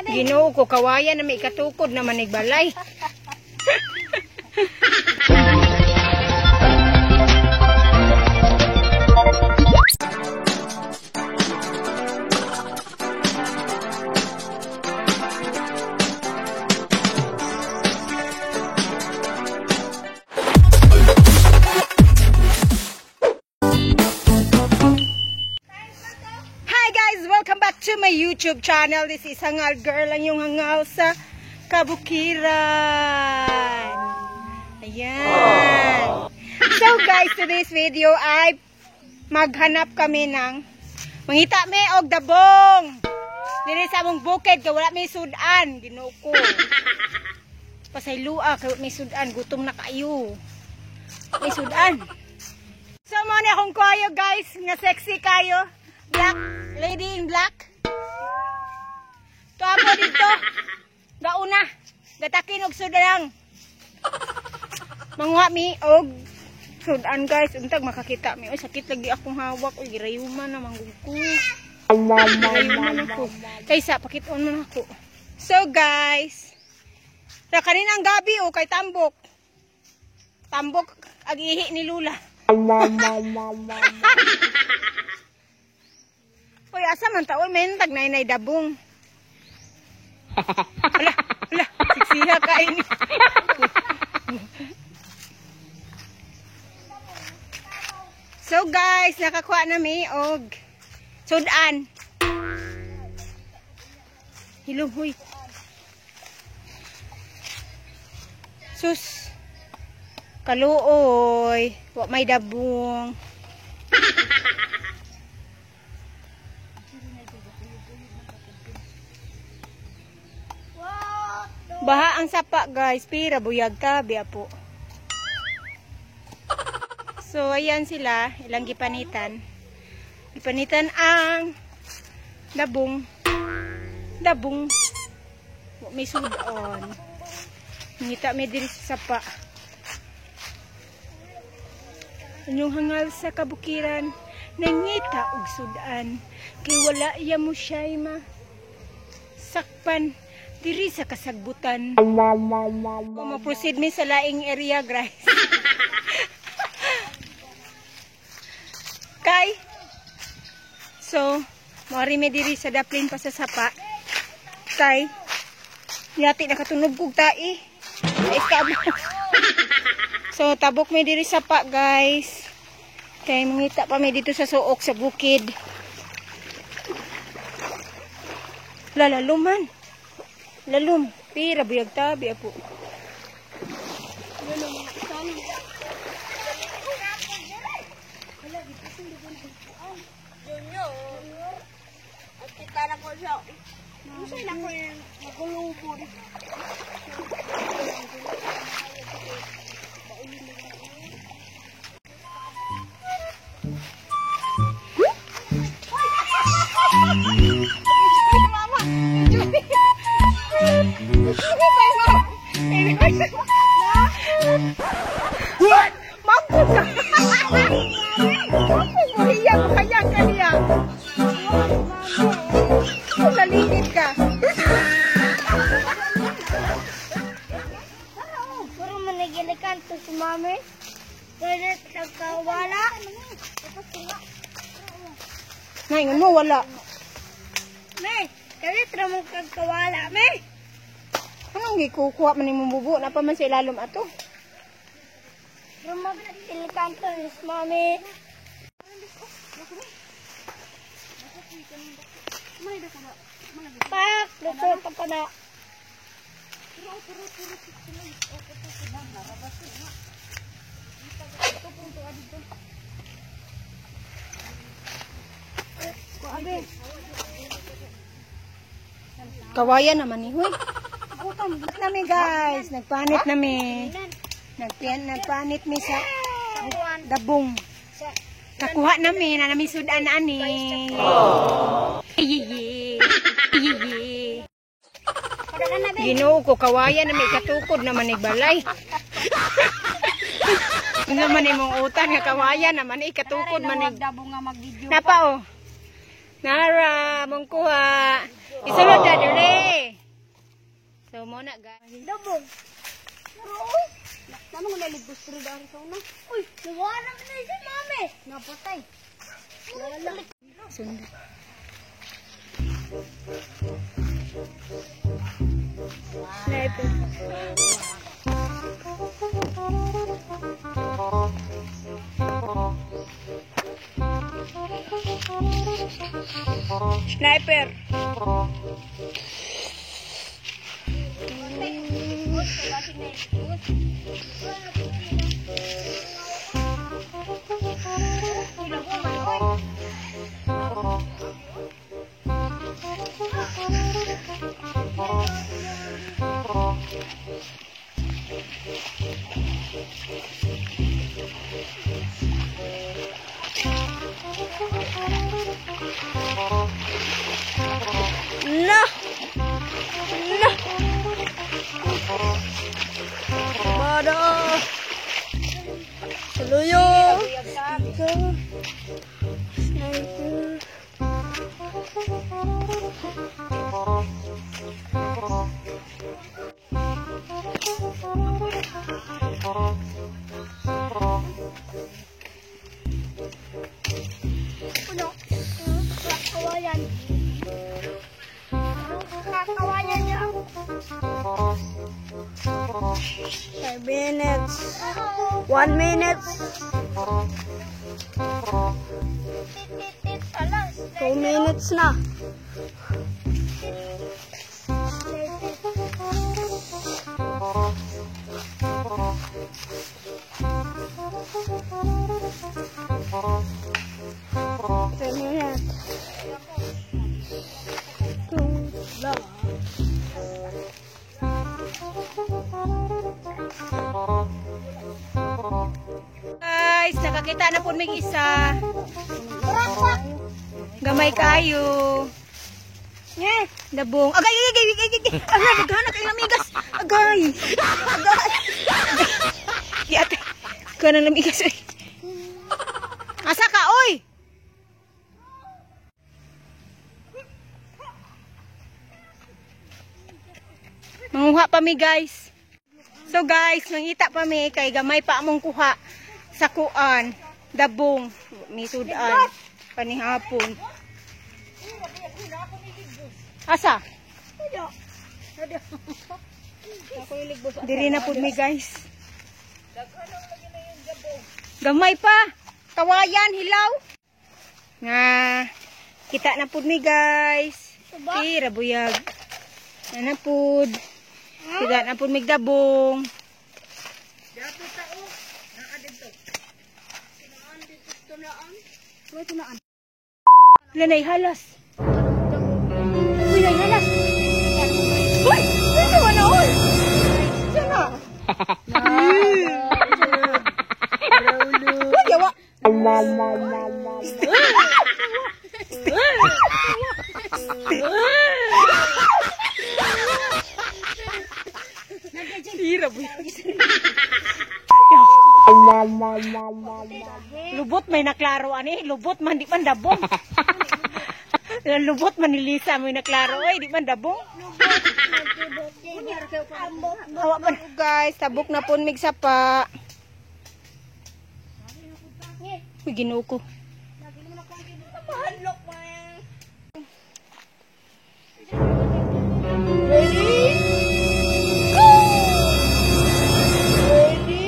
Ginoo ko, kawayan na may katukod na manigbalay. To my YouTube channel. This is Hangal Girl, ang yung hangal sa kabukiran. Ayan. So guys, today's video ay maghanap kami ng mangita mi og dabong. Diri sa among bukid kay wala may sudan, Ginoo ko. Pasaylua kay may sudan, gutom na kayo. May sudan. So mo ni akong kayo guys, nga sexy kayo. Black, lady in black. Tuwa mo dito. Gauna. Gatakin og sudan. Manguha mi og sudan guys. Untag makakita mi. Oy, sakit lagi akong hawak. Oy, girayuman na manggug ko. Girayuman ako. Kaysa pakiton man ako. So guys, ra kaninang gabi o kay tambok. Tambok ag ihi ni Lula. Uy, asa man ta? Uy, may tag nay dabong. Hala, hala, siksiha ka ini. So guys, nakakuha na mi og sudan. Hilom huy. Sus. Kaluoy, wa may dabong. Baha ang sapa guys, pira buyag ka biya po. So ayan sila, ilang gipanitan. Gipanitan ang dabong. Dabong. May sudon. Ngita may diri sa sapa. Inyong hangal sa kabukiran, nangita og sudan. Kay wala iya mo siya'y ma sakpan diri sa kasagbutan. Ma-proceed mi sa laing area, guys. Kay so, moari mi diri sa daplin pa sa sapa. Kay yati nakatunog kog tai. So, tabok mi diri sa sapa, guys. Kay mangita pa mi dito sa suok sa bukid. Lalaluman. Lalum, pira buyag tabi apo. What? Mampu ka. Mampu ko hiya ko kaya kaniya. Naligid ka. Puro manigilikan to si mami. Pwede nagkawala. Naingon mo wala. May, kalit ra mo kagkawala, may. Anong gikukuha man imong bubo na pa man sa ilalom ato? Puro manigilikan to si mami. Pak, luto pa ko na. Kawayan naman ni huy. Nami guys, nagpanit nami. Nagpanit mi sa dabong. Nakuha nami na nami sudan ani. Ginoo ko, kawayan na may katukod na manigbalay. Ano man imong utan nga kawayan naman ikatukod manig. Napa oh. Nara mong kuha. Isulod na dire. Mo na guys. Dabong. Pero, tama ko naligos pero dahil sa una. Uy, nawala na si mami. Napatay. Wala. Sunda. Sniper. Sniper. No. No. Bada. Saluyo. Sniper. Puno. Kawayan. Kakawayan niya. 5 minutes. 1 minute. 2 minutes na. 3 minutes. 2 lang. Guys, nakakita na po may isa. Gamay kayo. Dabong. Agay, agay, agay, agay, agay. Agay, naghanak kay lamigas. Agay. Agay. Yate. Kanang lamigas oy. Asa ka oy? Manguha pa mi guys. So guys, nangita pa mi kay gamay pa among kuha sa kuan, dabong, misudan panihapon. Asa? Diri na pud mi guys. Gamay pa. Kawayan hilaw. Nga kita na pud mi guys. Tira buyag. Ana pud. Kita na pud mig dabong. Lanay halas. Uy, nay halas. Uy, sino na oy? Sino na? Uy, yawa. Tira buyag. Lubot may naklaro ani, lubot man di man dabong. Lubot man ni Lisa may naklaro oy, di man dabong. Hawa man guys, tabok na pon mig sapa. Uy, Ginoo ko. Ready? Go! Ready?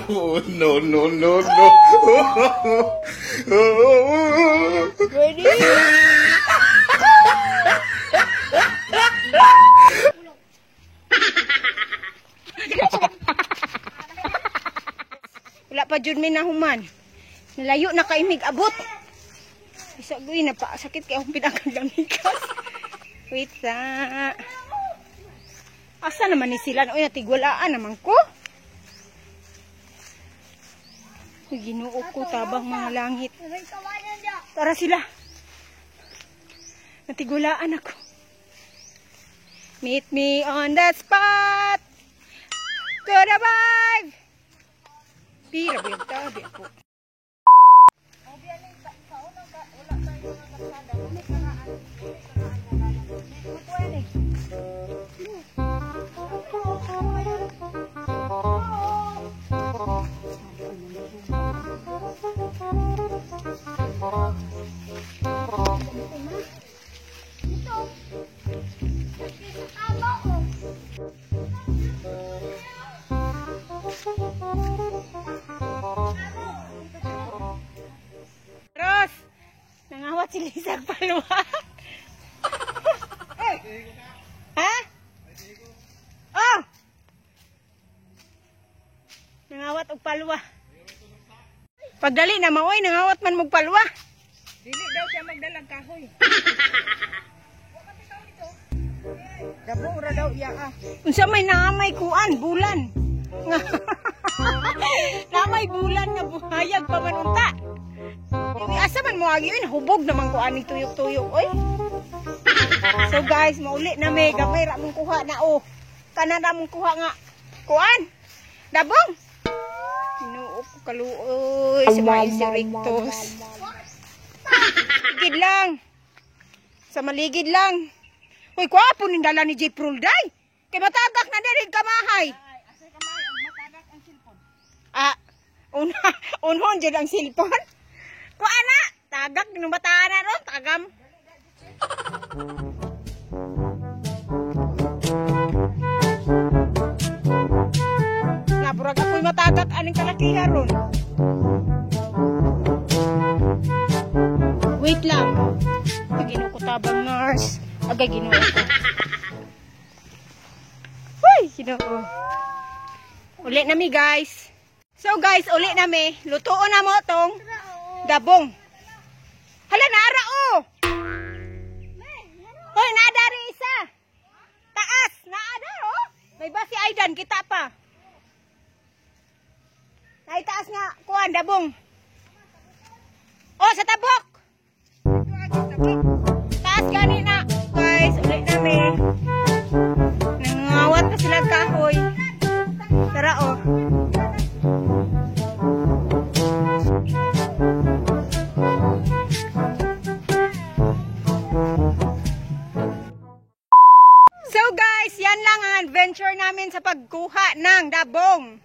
Oh, no, no, no, no. Ready? Wala pa jud may nahuman. Nalayo na kaimig abot. Isa guy na pa sakit kay akong pinakagamikas. Wait sa. Asa naman ni sila? Uy, natigwalaan naman ko. Uy, Ginoo ko, tabang mga langit. Tara sila. Natigulaan ako. Meet me on that spot. To the vibe. Pira ba yung tabi ako? Palwa. Pagdali na maoy, nangawat man mong palwa. Dili daw siya magdalag kahoy. Dabong ra daw iya ah. Unsa may naamay kuan, bulan. Naamay bulan nga buhayag pa man unta. Uy, asa man mo agi yun, hubog naman ko aning tuyok-tuyok, oy. So guys, mauli na may gamay ra mong kuha na oh. Kana ra mong kuha nga kuan. Dabong. Ginoo ko kaluoy sa mga insurrectos. Ligid lang. Sa maligid lang. Uy, kwapo ning dala ni J. Prulday. Kay matagak na diri kamahay. Ah, una, unhon jud ang cellphone. Kuan na, tagak nung bataan na ron, tagam. Naburag ako'y matagak aning kalakiha ron. Wait lang. Ay, Ginoo ko tabang nurse. Agay, Ginoo ko. Uy, Ginoo. Uli na mi, guys. So guys, uli na mi. Lutuon na mo tong dabong. Hala, naara oh. Hoy, naada rin isa. Taas, naada oh. May ba si Aidan, kita pa. Naitaas nga, kuan, dabong. Oh, sa tabok. Taas gani na. Guys, uli na mi. Nangawat pa sila kahoy. Tara oh. So guys, yan lang ang adventure namin sa pagkuha ng dabong.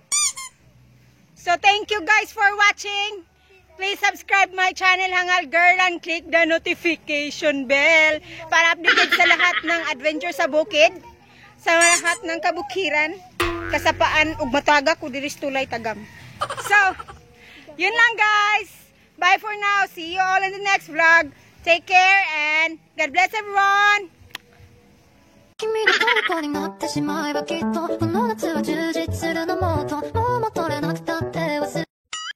So thank you guys for watching. Please subscribe my channel, Hangal Girl, and click the notification bell para updated sa lahat ng adventure sa bukid, sa lahat ng kabukiran, kasapaan ug mataga ko diri sa tulay tagam. So, yun lang guys. Bye for now. See you all in the next vlog. Take care and God bless everyone. 君の虜になってしまえばきっとこの夏は充実するのもっともうもっと